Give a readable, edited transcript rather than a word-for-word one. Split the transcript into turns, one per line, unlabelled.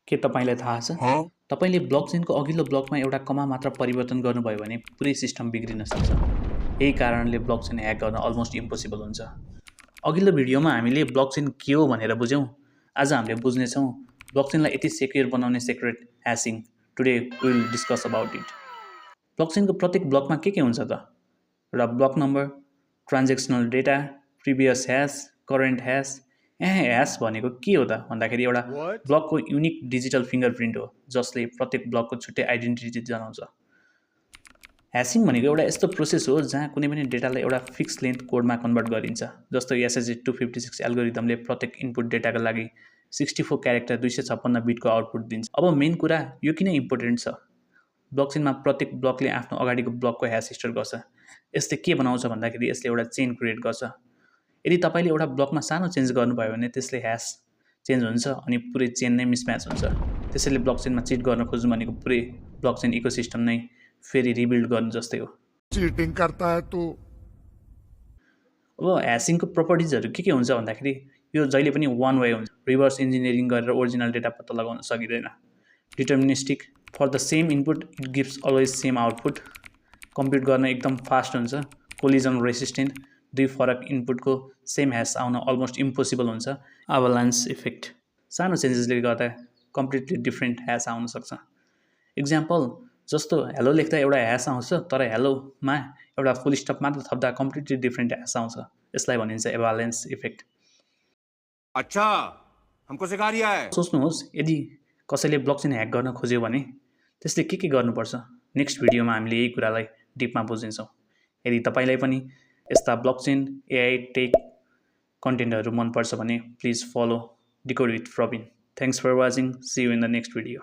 के तपाईलाई थाहा छ तपाईले ब्लकचेनको अघिल्लो ब्लकमा एउटा कमा मात्र परिवर्तन गर्नुभयो भने पुरै सिस्टम बिग्रिन सक्छ। यही कारणले ब्लकचेन ह्याक गर्न अलमोस्ट इम्पोसिबल हुन्छ। अघिल्लो भिडियोमा हामीले ब्लकचेन के हो भनेर बुझ्यौँ। आज हामीले बुझ्नेछौँ ब्लकचेनलाई यति सेक्युर बनाउने secret hashing. Today we will discuss about it. ब्लकचेनको प्रत्येक ब्लकमा के हुन्छ त? एउटा block number, transactional data, previous hash, current hash. Hash भनेको के हो त भन्दाखेरि एउटा ब्लकको युनिक डिजिटल फिङ्गरप्रिन्ट हो जसले प्रत्येक ब्लकको छुट्टै आइडेन्टिटी जनाउँछ। ह्यासिङ भनेको एउटा यस्तो प्रोसेस हो जहाँ कुनै पनि डेटालाई एउटा फिक्स लेन्थ कोडमा कन्भर्ट गरिन्छ। जस्तो SHA-256 एल्गोरिदमले प्रत्येक इनपुट डेटाका लागि 64 क्यारेक्टर 256 बिटको आउटपुट दिन्छ। अब मेन कुरा यो किन इम्पोर्टेन्ट छ? ब्लकचेनमा प्रत्येक ब्लकले आफ्नो अगाडिको ब्लकको ह्यास स्टोर गर्छ। यसले के बनाउँछ भन्दाखेरि यसले एउटा चेन क्रिएट गर्छ। यदि तपाईँले एउटा ब्लकमा सानो चेन्ज गर्नुभयो भने त्यसले ह्यास चेन्ज हुन्छ अनि पुरै चेन नै मिसम्याच हुन्छ। त्यसैले ब्लकचेनमा चिट गर्न खोज्नु भनेको पुरै ब्लकचेन इकोसिस्टम नै फेरि रिबिल्ड गर्नु जस्तै हो।
चीटिंग करता है तू।
अब ह्यासिङको प्रपर्टिजहरू के हुन्छ भन्दाखेरि यो जहिले पनि वान वे हुन्छ। रिभर्स इन्जिनियरिङ गरेर ओरिजिनल डेटा पत्ता लगाउन सकिँदैन। Deterministic, for the same input it gives always same output. Compute गर्न एकदम फास्ट हुन्छ। कोलिजन रेसिस्टेन्ट, दुई फरक इनपुटको सेम ह्यास आउन अलमोस्ट इम्पोसिबल हुन्छ। अभालान्स इफेक्ट, सानो चेन्जेसले गर्दा कम्प्लिटली डिफ्रेन्ट ह्यास आउन सक्छ। इक्जाम्पल जस्तो हेलो लेख्दा एउटा ह्यास आउँछ तर हेलोमा एउटा फुल स्टप मात्र थप्दा कम्प्लिटली डिफ्रेन्ट ह्यास आउँछ। यसलाई भनिन्छ एभालान्स इफेक्ट।
अच्छा, हमको सिखा रिया है।
सोच्नुहोस् यदि कसैले ब्लकचेन ह्याक गर्न खोज्यो भने त्यसले के गर्नुपर्छ? नेक्स्ट भिडियोमा हामीले यही कुरालाई डिपमा बुझ्नेछौँ। यदि तपाईँलाई पनि यस्ता ब्लकचेन एआई टेक कन्टेन्टहरू मनपर्छ भने please follow decode with Praveen. Thanks for watching. See you in the next video.